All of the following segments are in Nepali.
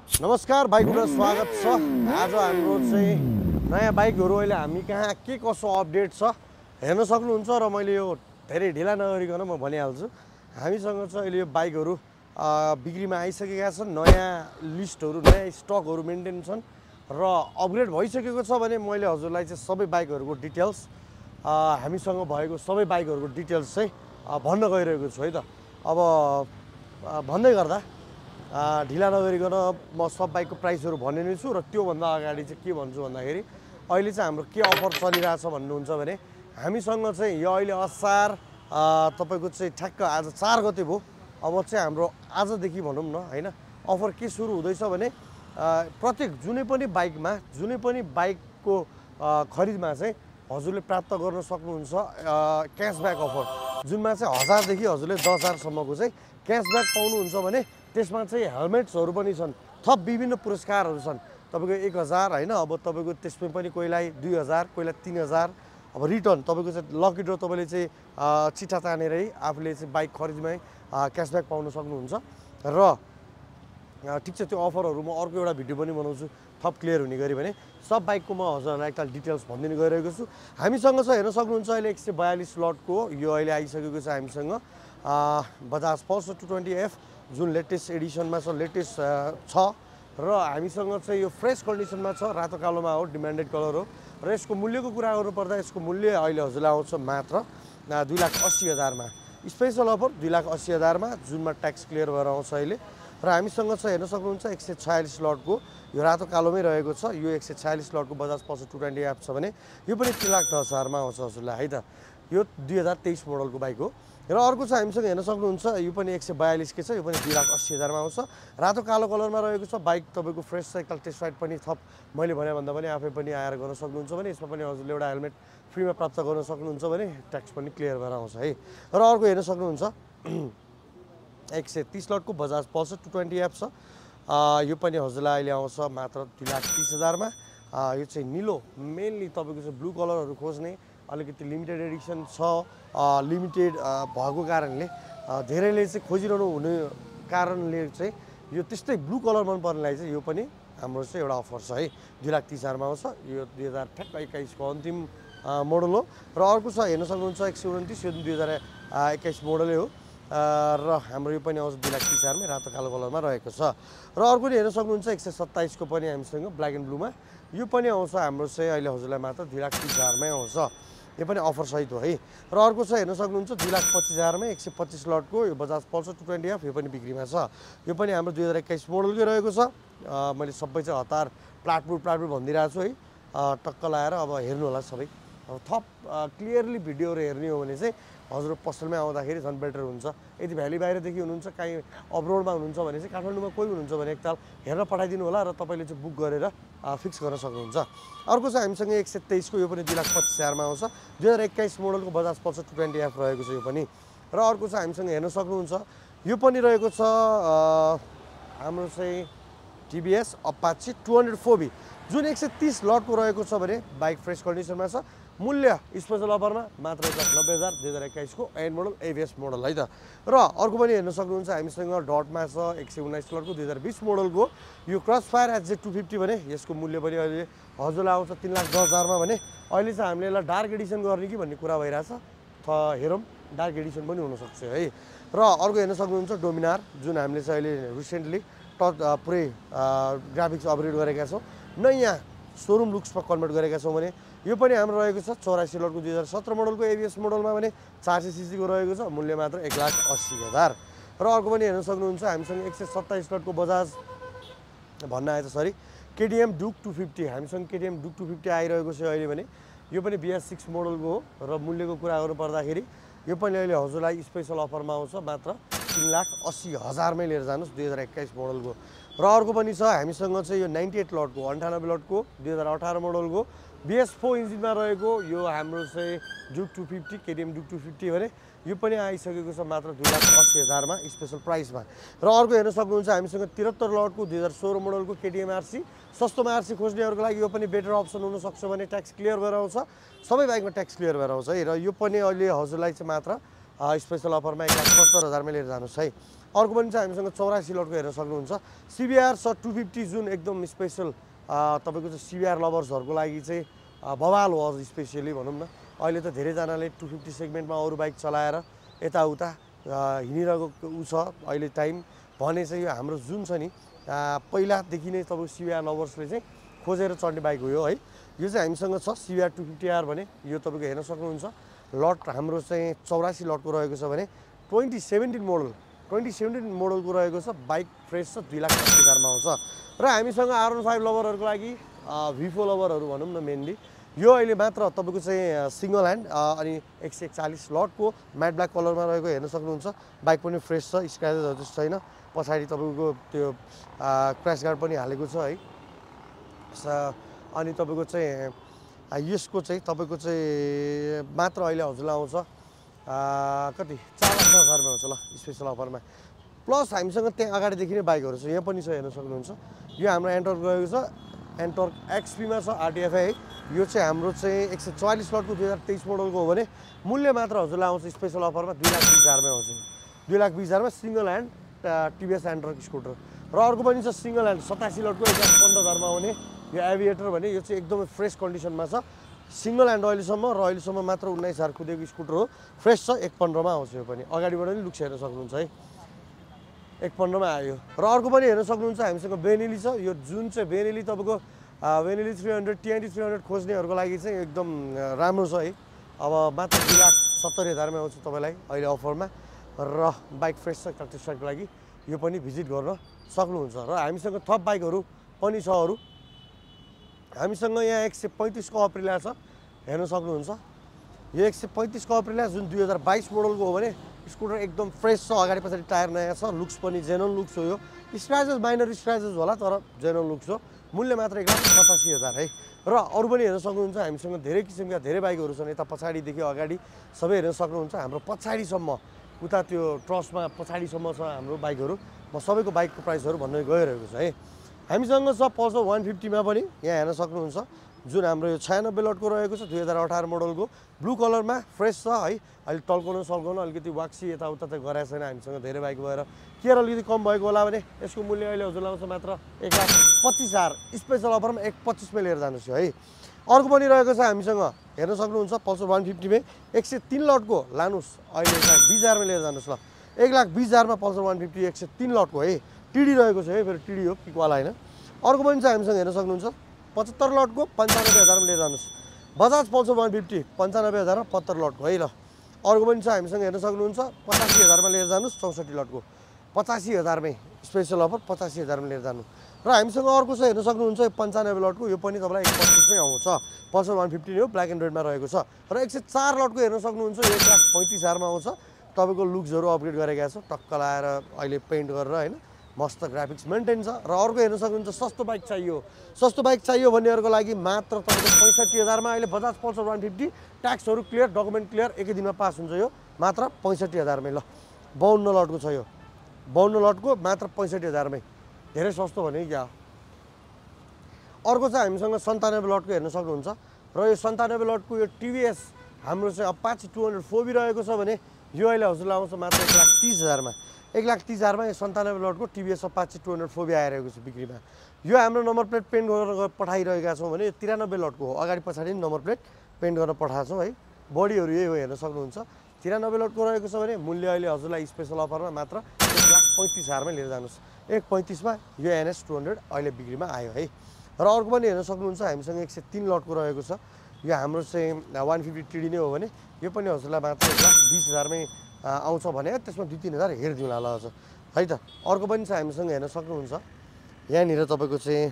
नमस्कार बाइकमा स्वागत छ। आज हाम्रो चाहिँ नयाँ बाइकहरू अहिले हामी कहाँ के कसो अपडेट छ हेर्न सक्नुहुन्छ र मैले यो धेरै ढिला नगरिकन म भनिहाल्छु। हामीसँग चाहिँ अहिले यो बाइकहरू बिक्रीमा आइसकेका छन्। नयाँ लिस्टहरू नयाँ स्टकहरू मेन्टेन छन् र अपग्रेड भइसकेको छ भने मैले हजुरलाई चाहिँ सबै बाइकहरूको डिटेल्स हामीसँग भएको सबै बाइकहरूको डिटेल्स चाहिँ भन्न गइरहेको छु है त। अब भन्दै गर्दा ढिला नगरिकन म सब बाइकको प्राइसहरू भन्ने नै छु र त्योभन्दा अगाडि चाहिँ के भन्छु भन्दाखेरि अहिले चाहिँ हाम्रो के अफर चलिरहेछ भन्नुहुन्छ भने हामीसँग चाहिँ यो अहिले असार तपाईँको चाहिँ ठ्याक्क आज 4 गते भयो। अब चाहिँ हाम्रो आजदेखि भनौँ न होइन अफर के सुरु हुँदैछ भने प्रत्येक जुनै पनि बाइकको खरिदमा चाहिँ हजुरले प्राप्त गर्न सक्नुहुन्छ क्यासब्याक अफर, जुनमा चाहिँ 1000 देखि हजुरले 10,000 सम्मको चाहिँ क्यासब्याक पाउनुहुन्छ भने त्यसमा चाहिँ हेलमेट्सहरू पनि छन्, थप विभिन्न पुरस्कारहरू छन्। तपाईँको 1000 होइन, अब तपाईँको त्यसमै पनि कोहीलाई 2000 कोहीलाई 3000। अब रिटर्न तपाईँको चाहिँ लकी ड्र तपाईँले चाहिँ चिठा तानेरै आफूले चाहिँ बाइक खरिदमै क्यासब्याक पाउन सक्नुहुन्छ। र ठिक छ, त्यो अफरहरू म अर्को एउटा भिडियो पनि बनाउँछु थप क्लियर हुने गरी भने सब बाइकको म हजुरहरूलाई एकताल डिटेल्स भनिदिनु गइरहेको छु। हामीसँग छ हेर्न सक्नुहुन्छ अहिले 142 लटको यो अहिले आइसकेको छ हामीसँग बजाज पल्सर 220F जुन लेटेस्ट एडिसनमा छ, लेटेस्ट छ र हामीसँग चाहिँ यो फ्रेस कन्डिसनमा छ, रातो कालोमा हो, डिमान्डेड कलर हो। र यसको मूल्यको कुरा गर्नुपर्दा यसको मूल्य अहिले हजुरलाई आउँछ मात्र 2,80,000 मा। स्पेसल अफर 2,80,000 मा जुनमा ट्याक्स क्लियर भएर आउँछ अहिले। र हामीसँग छ हेर्न सक्नुहुन्छ 146 लटको यो रातो कालोमै रहेको छ। यो 146 लटको बजाज पल्सर 220F छ भने यो पनि 3,10,000 मा आउँछ हजुरलाई है त। यो 2023 मोडलको बाइक हो। र अर्को छ हामीसँग हेर्न सक्नुहुन्छ यो पनि 142 के छ, यो पनि 2,80,000 मा आउँछ। रातो कालो कलरमा रहेको छ बाइक, तपाईँको फ्रेस छ, एकताल टेस्ट राइड पनि थप मैले भने भन्दा पनि आफै पनि आएर गर्न सक्नुहुन्छ भने यसमा पनि हजुरले एउटा हेलमेट फ्रीमा प्राप्त गर्न सक्नुहुन्छ भने ट्याक्स पनि क्लियर भएर आउँछ है। र अर्को हेर्न सक्नुहुन्छ 130 लटको बजाज पल्सर 220F छ। यो पनि हजुरलाई अहिले आउँछ मात्र 2,30,000 मा। यो चाहिँ निलो मेनली तपाईँको चाहिँ ब्लू कलरहरू खोज्ने अलिकति लिमिटेड एडिसन छ, लिमिटेड भएको कारणले धेरैले चाहिँ खोजिरहनु हुने कारणले चाहिँ यो त्यस्तै ब्लू कलर मन पर्नेलाई चाहिँ यो पनि हाम्रो चाहिँ एउटा अफर छ है। 2,30,000 मा आउँछ। यो 2021 को अन्तिम मोडल हो। र अर्को छ हेर्न सक्नुहुन्छ 129, यो 2021 मोडलै हो र हाम्रो यो पनि आउँछ 2,30,000 मा, रातो कालो कलरमा रहेको छ। र अर्को नि हेर्न सक्नुहुन्छ 127 को पनि हामीसँग ब्ल्याक एन्ड ब्लूमा, यो पनि आउँछ हाम्रो चाहिँ अहिले हजुरलाई मात्र 2,30,000 मै आउँछ। यो पनि अफर सहित हो है। र अर्को छ हेर्न सक्नुहुन्छ 2,25,000 मा 125 लटको यो बजाज पल्सर 220F, यो पनि बिक्रीमा छ। यो पनि हाम्रो 2021 मोडलकै रहेको छ। मैले सबै चाहिँ हतार प्लाटपुर भनिदिरहेको छु है, टक्क लाएर अब हेर्नु होला सबै। अब थप क्लियरली भिडियोहरू हेर्ने हो भने चाहिँ हजुर पसलमै आउँदाखेरि झन् बेटर हुन्छ। यदि भ्याली बाहिरदेखि हुनुहुन्छ, काहीँ अब्रोडमा हुनुहुन्छ भने चाहिँ काठमाडौँमा कोही हुनुहुन्छ भने एकताल हेरेर पठाइदिनु होला र तपाईँले चाहिँ बुक गरेर फिक्स गर्न सक्नुहुन्छ। अर्को छ हामीसँग 123 को, यो पनि 2,25,000 मा आउँछ। 2021 मोडलको बजाज पल्सर 220F रहेको छ यो पनि। र अर्को छ हामीसँग हेर्न सक्नुहुन्छ यो पनि रहेको छ हाम्रो चाहिँ TVS अपाचे 204B जुन 130 लटको रहेको छ भने बाइक फ्रेस कन्डिसनमा छ। मूल्य स्पेसल अफरमा मात्र 1,90,000, 2021 को एन्ड मोडल ABS मोडल है त। र अर्को पनि हेर्न सक्नुहुन्छ हामीसँग डटमा छ 119 लटको 2020 मोडलको यो क्रस फायर HZ 250 भने यसको मूल्य पनि अहिले हजुरलाई आउँछ 3,10,000 मा भने अहिले चाहिँ हामीले यसलाई डार्क एडिसन गर्ने कि भन्ने कुरा भइरहेछ। हेरौँ डार्क एडिसन पनि हुनसक्छ है। र अर्को हेर्न सक्नुहुन्छ डोमिनार जुन हामीले चाहिँ अहिले रिसेन्टली पुरै ग्राफिक्स अपग्रेड गरेका छौँ, नयाँ सोरुम लुक्समा कन्भर्ट गरेका छौँ भने यो पनि हाम्रो रहेको छ 84 लटको 2017 मोडलको ABS मोडलमा भने 400cc को रहेको छ। मूल्य मात्र 1,80,000। र अर्को पनि हेर्न सक्नुहुन्छ हामीसँग 127 लटको बजाज भन्न आएछ सरी KTM डुक 250, हामीसँग KTM डुक 250 आइरहेको छ अहिले भने यो पनि BS6 मोडलको हो। र मूल्यको कुरा गर्नुपर्दाखेरि यो पनि अहिले हजुरलाई स्पेसल अफरमा आउँछ मात्र 3,80,000 मै लिएर जानुहोस् 2021 मोडलको। र अर्को पनि छ हामीसँग चाहिँ यो 98 लटको 98 लटको 2018 मोडलको BS4 इन्जिनमा रहेको यो हाम्रो चाहिँ डुक 250 KTM डुक 250 भने यो पनि आइसकेको छ मात्र 2,80,000 मा स्पेसल प्राइसमा। र अर्को हेर्न सक्नुहुन्छ हामीसँग 73 लटको 2016 मोडलको KTM RC, सस्तोमा RC खोज्नेहरूको लागि यो पनि बेटर अप्सन हुनसक्छ भने ट्याक्स क्लियर भएर आउँछ। सबै बाइकमा ट्याक्स क्लियर भएर आउँछ है। र यो पनि अहिले हजुरलाई चाहिँ मात्र स्पेसल अफरमा 1,70,000 मा लिएर जानुहोस् है। अर्को पनि छ हामीसँग 84 लटको हेर्न सक्नुहुन्छ CBR छ 250 जुन एकदम स्पेशल तपाईको चाहिँ CBR लभर्सहरुको लागि चाहिँ बवाल हो स्पेशली भनौं न अहिले त धेरैजनाले 250 सेगमेन्टमा अरु बाइक चलाएर यताउता हिँडिरहेको उ छ अहिले टाइम भने चाहिँ यो हाम्रो जुन छ नि पहिलादेखि नै तपाईको CBR लभर्सले चाहिँ खोजेर चढ्ने बाइक हो यो है यो चाहिँ हामीसँग छ CBR 250R भने यो तपाईको हेर्न सक्नुहुन्छ लट हाम्रो चाहिँ 84 लटको रहेको छ भने 2017 मोडलको रहेको छ बाइक फ्रेस छ 2,80,000 मा आउँछ र हामीसँग R15 लभरहरुको लागि V4 लभरहरु भनौं न मेनली यो अहिले मात्र तपाईको चाहिँ सिंगल ह्यान्ड अनि 141 लटको म्याट ब्ल्याक कलरमा रहेको हेर्न सक्नुहुन्छ बाइक पनि फ्रेस छ स्क्रैचेसहरु चाहिँ छैन पछाडी तपाईको त्यो क्र्याश गार्ड पनि हालेको छ है अनि तपाईको चाहिँ यसको चाहिँ तपाईको चाहिँ मात्र अहिले हजुरलाई आउँछ कति 4,00,000 मा आउँछ ल स्पेशल अफरमा प्लस हामीसँग त्यहाँ अगाडिदेखि नै बाइकहरु छ यहाँ पनि छ हेर्न सक्नुहुन्छ यो हाम्रो एन्टर्क गएको छ एन्टर्क XP मा छ RTFI है यो चाहिँ हाम्रो चाहिँ 144 लटको 2023 मोडलको हो भने मूल्य मात्र हजुरलाई आउँछ स्पेशल अफरमा 2,20,000 मा आउँछ 2,20,000 मा सिंगल ह्यान्ड TVS एन्टर्क स्कुटर र अर्को पनि छ सिंगल ह्यान्ड 87 लटको 1,15,000 मा आउने यो एभिएटर भने यो चाहिँ एकदमै फ्रेस कन्डिसनमा छ सिंगल ह्यान्ड अहिलेसम्म मात्र 19,000 कुदेको स्कुटर हो फ्रेस छ 1,15 मा आउँछ यो पनि अगाडिबाट नि लुक्स हेर्न सक्नुहुन्छ है 1,15 मा आयो र अर्को पनि हेर्न सक्नुहुन्छ हामीसँग बेनेली छ यो जुन चाहिँ बेनेली तपाईको बेनेली 300 TNT 300 खोज्नेहरुको लागि चाहिँ एकदम राम्रो छ है अब मात्र 2,70,000 मा आउँछ तपाईलाई अहिले अफरमा र बाइक फ्रेस छ टेस्ट राइडको लागि यो पनि भिजिट गर्न सक्नुहुन्छ र हामीसँग थप बाइकहरु पनि छ अरु हामीसँग यहाँ 135 को अप्रिलिया छ हेर्न सक्नुहुन्छ यो 135 को अप्रिलिया जुन 2022 मोडलको हो भने स्कुटर एकदम फ्रेस छ अगाडि पछाडी टायर नयाँ छ लुक्स पनि जेन्युन लुक्स हो यो स्क्रैचेस माइनर स्क्रैचेस होला तर जेन्युन लुक्स हो मूल्य मात्र 1,85,000 है र अरु पनि हेर्न सक्नुहुन्छ हामीसँग धेरै किसिमका धेरै बाइकहरु छन् यता पछाडीदेखि अगाडि सबै हेर्न सक्नुहुन्छ हाम्रो पछाडीसम्म उता त्यो ट्रसमा पछाडीसम्म छ हाम्रो बाइकहरु म सबैको बाइकको प्राइसहरु भन्न गइरहेको छ है हामीसँग छ पल्सर 150 मा पनि यहाँ हेर्न सक्नुहुन्छ जुन हाम्रो यो 96 लटको रहेको छ 2018 मोडलको ब्लू कलरमा फ्रेस छ है अहिले टल्काउन सल्काउन अलिकति वाक्सी यताउता त गराएको छैन हामीसँग धेरै बाइक भएर के र अलिकति कम भएको होला भने यसको मूल्य अहिले हजुरलाई आउँछ मात्र 1,25,000 स्पेशल अफरमा 1,25 मा लिएर जानुस् है अर्को पनि रहेको छ हामीसँग हेर्न सक्नुहुन्छ पल्सर 150 मा 103 लटको लानुस् अहिले 1,20,000 मा लिएर जानुस् ल 1,20,000 मा पल्सर 150 103 लटको है टिडी रहेको छ है फेरि टिडी हो किकवाला हैन अर्को पनि छ हामीसँग हेर्न सक्नुहुन्छ 75 लटको 95,000 मा लिएर जानुस् बजाज पल्सर 150 95,000 मा 75 लटको है ल अर्को पनि छ हामीसँग हेर्न सक्नुहुन्छ 85,000 मा लिएर जानुस् 64 लटको 85,000 मै स्पेशल अफर 85,000 मा लिएर जानु र हामीसँग अर्को छ हेर्न सक्नुहुन्छ 95 लटको यो पनि तपाईलाई 1,25 मै आउँछ पल्सर 150 हो ब्ल्याक एन्ड रेडमा रहेको छ र 104 लटको हेर्न सक्नुहुन्छ 1,35,000 मा आउँछ तपाईको लुक्सहरु अपग्रेड गरेका छ टक्क लाएर अहिले पेन्ट गरेर हैन मस्त ग्राफिक्स मेन्टेन छ र अर्को हेर्न सक्नुहुन्छ सस्तो बाइक चाहियो भन्नेहरुको लागि मात्र तपाईको 65,000 मा अहिले बजाज पल्सर 150 ट्याक्सहरु क्लियर डकुमेन्ट क्लियर एकै दिनमा पास हुन्छ यो मात्र 65,000 मै ल 52 लटको छ यो 52 लटको मात्र 65,000 मै धेरै सस्तो भने क्या अर्को चाहिँ हामीसँग 97 लटको हेर्न सक्नुहुन्छ र यो 97 लटको यो TVS हाम्रो चाहिँ अपाचे 200 4B रहेको छ भने यो अहिले हजुरलाई आउँछ मात्र 1,30,000 मा 1,30,000 मा यो 97 लटको TVS अपाचे 200 4B आइरहेको छ बिक्रीमा यो हाम्रो नम्बर प्लेट पेन्ट गरेर पठाइरहेका छौं भने 93 लटको हो अगाडि पछाडी नम्बर प्लेट पेन्ट गर्न पठाएको छौं है बडीहरु यही हो हेर्न सक्नुहुन्छ 93 लटको रहेको छ भने मूल्य अहिले हजुरलाई स्पेशल अफरमा मात्र 1,35,000 मा लिएर जानुस् 1,35 मा यो NS 200 अहिले बिक्रीमा आयो है र अर्को पनि हेर्न सक्नुहुन्छ हामीसँग 103 लटको रहेको छ यो हाम्रो चाहिँ 150 TD नै हो भने यो पनि हजुरलाई मात्र 1,20,000 मै आउँछ भने त्यसमा 2-3,000 हेर्दिउँला ल अझ है त अर्को पनि छ हामीसँग हेर्न सक्नुहुन्छ यहाँनिर तपाईको चाहिँ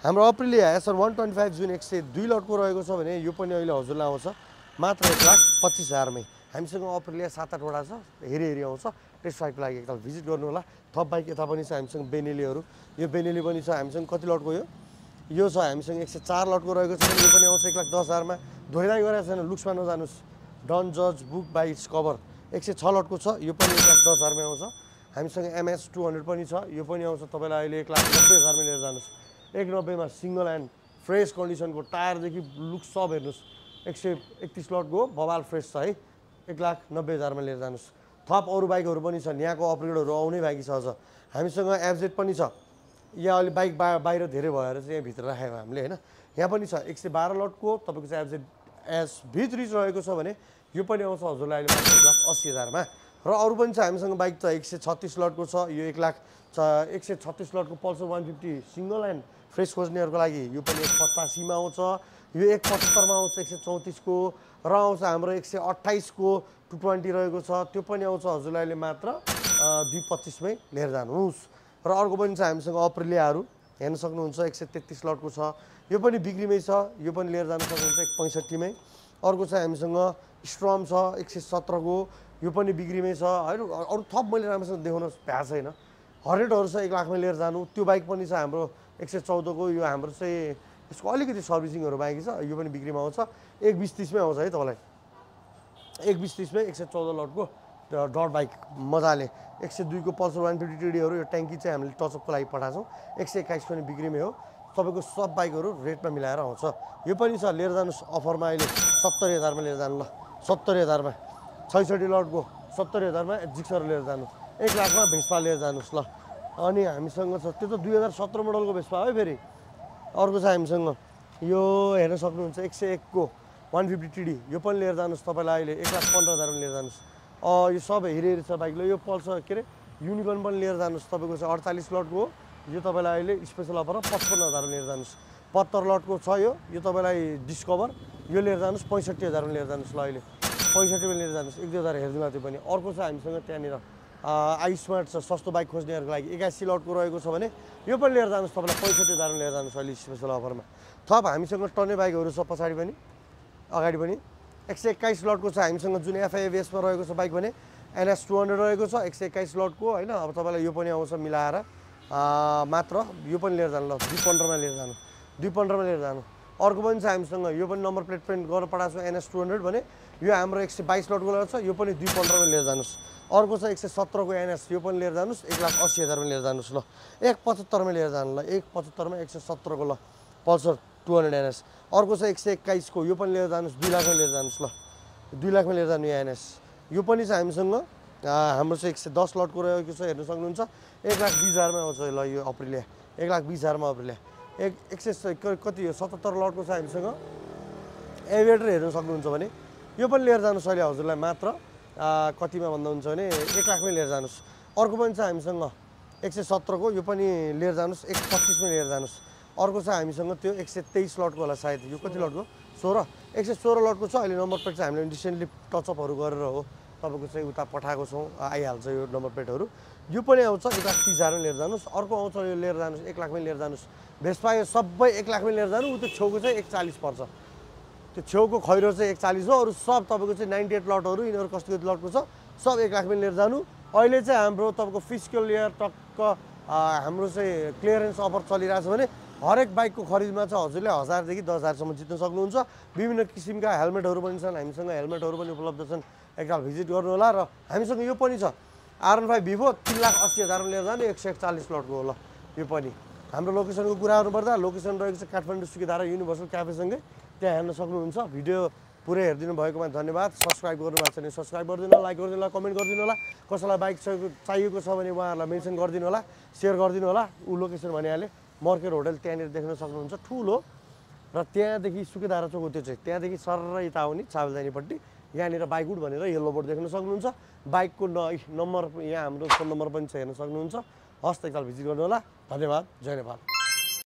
हाम्रो अप्रिलिया SR 125 जुन 102 लटको रहेको छ भने यो पनि अहिले हजुरलाई आउँछ मात्र 1,25,000 मै हामीसँग अप्रिलिया 7-8 वटा छ हेरी आउँछ टेस्ट राइडको लागि एकताल भिजिट गर्नु होला थप बाइक यता पनि छ हामीसँग बेनेलीहरु यो बेनेली पनि छ हामीसँग कति लटको यो छ हामीसँग 104 लटको रहेको छ यो पनि आउँछ 1,10,000 मा धोइदाइ गरेको छैन लुक्समा नजानुस् डन जज बुक बाइ इट्स कभर 106 लटको छ यो पनि 1,10,000 मा आउँछ हामीसँग MS 200 पनि छ यो पनि आउँछ तपाईलाई अहिले 1,90,000 मा लिएर जानुस् 190 मा सिंगल ह्यान्ड फ्रेस कन्डिसनको टायर देखि लुक सब हेर्नुस् 131 लटको बवाल फ्रेस छ है 1,90,000 मा लिएर जानुस् थप अरू बाइकहरू पनि छन् यहाँको अपग्रेडहरू आउनै बाँकी छ अझ हामीसँग एफजेड पनि छ यहाँ अहिले बाइक बाहिर धेरै भएर चाहिँ यहाँ भित्र राखेको हामीले होइन यहाँ पनि छ 112 लटको तपाईँको चाहिँ एफजेड एस भित्रिज रहेको छ भने यो पनि आउँछ हजुरलाई अहिले मात्र 1,80,000 मा र अरू पनि छ हामीसँग बाइक त 136 लटको छ यो 136 लटको पल्सर 150 सिङ्गल ह्यान्ड फ्रेस खोज्नेहरूको लागि यो पनि 185 मा आउँछ यो 175 मा आउँछ 134 को र आउँछ हाम्रो 128 को 220 रहेको छ त्यो पनि आउँछ हजुरलाई अहिले मात्र 225 मै लिएर जानुहोस् र अर्को पनि छ हामीसँग अप्रिलियाहरू हेर्न सक्नुहुन्छ 133 लटको छ यो पनि बिक्रीमै छ यो पनि लिएर जान सक्नुहुन्छ 165 मै अर्को छ हामीसँग स्ट्रम छ 117 को यो पनि बिक्रीमै छ हैन अरू थप मैले राम्रोसँग देखाउन भ्या छैन हरेटहरू छ 1 लाख मा लिएर जानु त्यो बाइक पनि छ हाम्रो 114 को यो हाम्रो चाहिँ यसको अलिकति सर्भिसिङहरू बाँकी छ यो पनि बिक्रीमा आउँछ 120-30 मै आउँछ है तपाईलाई 120-30 मै 114 लटको डट बाइक मजाले 102 को पल्सर 150 टीडीहरू यो ट्याङ्की चाहिँ हामीले टचअपको लागि पठाछौँ 121 पनि बिक्रीमै हो तपाईको सब बाइकहरू रेटमा मिलाएर आउँछ यो पनि छ लिएर जानुस् अफरमा अहिले 70,000 मा लिएर जानु ल 70,000 मा 66 लटको 70,000 मा जिक्सर लिएर जानु 1 लाख मा भेस्पा लिएर जानुस् ल अनि हामीसँग छ त्यो त 2017 मोडलको भेस्पा है फेरि अर्को छ हामीसँग यो हेर्न सक्नुहुन्छ 101 को 150 टीडी यो पनि लिएर जानुस् तपाईलाई अहिले 1,15,000 मा लिएर जानुस् यो सब हेरी छ बाइक ल यो पल्सर के रे युनिकर्न पनि लिएर जानुस् तपाईको चाहिँ 48 लटको यो तपाईलाई अहिले स्पेशल अफर 55,000 मा लिएर जानुस् 72 लटको छ यो तपाईलाई डिस्कभर यो लिएर जानुस् 65,000 मा लिएर जानुस् ल अहिले 65 मा लिएर जानुस् 1,2,000 हेर्दिमा त्यो पनि अर्को छ हामीसँग त्यहाँनिर आई स्मार्ट छ सस्तो बाइक खोज्नेहरूको लागि 81 लटको रहेको छ भने यो पनि लिएर जानुस् तपाईलाई 65,000 मा लिएर जानुस् अहिले स्पेशल अफरमा थप हामीसँग टन्ने बाइकहरू छ पछाडी पनि अगाडि पनि 121 लटको छ हामीसँग जुन एफआइएस मा रहेको छ बाइक भने एनएस 200 रहेको छ 121 लटको हैन अब तपाईलाई यो पनि आउँछ मिलाएर मात्र यो पनि लिएर जानु ल 215 मा लिएर जानु 215 मा लिएर जानु अर्को पनि छ हामीसँग यो पनि नम्बर प्लेट प्रिन्ट गरेर पठाएको छ एनएस 200 भने यो हाम्रो 122 लटको छ यो पनि 215 मा लिएर जानुस् अर्को छ 117 को एनएस यो पनि लिएर जानुस् 1,80,000 मा लिएर जानुस् ल 175 मा लिएर जानु ल 175 मा 117 को ल पल्सर 200 एनएस अर्को छ 121 को यो पनि लिएर जानुस् 2 लाख मा लिएर जानुस् ल 2 लाख मा लिएर जानु यो एनएस यो पनि छ हामीसँग हाम्रो चाहिँ 110 लटको रहेको छ हेर्न सक्नुहुन्छ 1,20,000 मा आउँछ ल यो अप्रिलिया 1,20,000 मा अप्रिलिया 100 कति हो 77 लटको छ हामीसँग एभिएटर हेर्न सक्नुहुन्छ भने यो पनि लिएर जानुस् अहिले हजुरलाई मात्र कतिमा भन्दा हुन्छ भने 1 लाख मै लिएर जानुस् अर्को पनि छ हामीसँग 117 को यो पनि लिएर जानुस् 125 मा लिएर जानुस् अर्को छ हामीसँग त्यो 123 लटको होला सायद यो कति लटको 16 116 लटको छ अहिले नम्बर प्लेट चाहिँ हामीले रिसेन्टली टचअपहरू गरेर हो तपाईको चाहिँ उता पठाएको छौं आइहाल्छ यो नम्बर प्लेटहरू यो पनि आउँछ 1,30,000 मा लिएर जानुस् अर्को आउँछ यो लिएर जानुस् 1 लाख मै लिएर जानुस् भेस्पा यो सबै 1 लाख मै लिएर जानु उ त्यो छेउको चाहिँ 140 पर्छ त्यो छेउको खैरो चाहिँ 140 हो अरु सब तपाईको चाहिँ 98 लटहरू यिनीहरु कस्तो लटको छ सब 1 लाख मै लिएर जानु अहिले चाहिँ हाम्रो तपाईको फिस्कल इयर टक्क हाम्रो चाहिँ क्लियरेन्स अफर चलिरहेछ भने हरेक बाइकको खरिदमा चाहिँ हजुरले 1000 देखि 10,000 सम्म जित्न सक्नुहुन्छ विभिन्न किसिमका हेलमेटहरू पनि छन् हामीसँग हेलमेटहरू पनि उपलब्ध छन् एकताल भिजिट गर्नु होला र हामीसँग यो पनि छ R15 Vivo 3,80,000 मा लिएर जानु 141 लटको हो ल यो पनि हाम्रो लोकेसनको कुरा गर्नु पर्दा लोकेसन रहेको छ काठमाडौँ सुकीधारा युनिभर्सल क्याफे सँगै त्यहाँ हेर्न सक्नुहुन्छ भिडियो पुरै हेर्दिनु भएकोमा धन्यवाद सब्स्क्राइब गर्नुभएको छ भने सब्स्क्राइब गरिदिनु होला लाइक गरिदिनु होला कमेन्ट गरिदिनु होला कसैलाई बाइक चाहिएको छ भने उहाँहरुलाई मेन्सन गरिदिनु होला शेयर गरिदिनु होला उ लोकेसन भनिहाले मर्केर होटल त्यहाँनिर देख्न सक्नुहुन्छ ठूलो र त्यहाँदेखि सुकीधारा चोक त्यो चाहिँ त्यहाँदेखि सरर यता आउने चाबलदानीपट्टि यहाँनिर बाइकवुड भनेर येलो बोर्ड देख्न सक्नुहुन्छ बाइकको नम्बर यहाँ हाम्रो फोन नम्बर पनि छ हेर्न सक्नुहुन्छ हस्त एकताल भिजिट गर्नु होला धन्यवाद जय नेपाल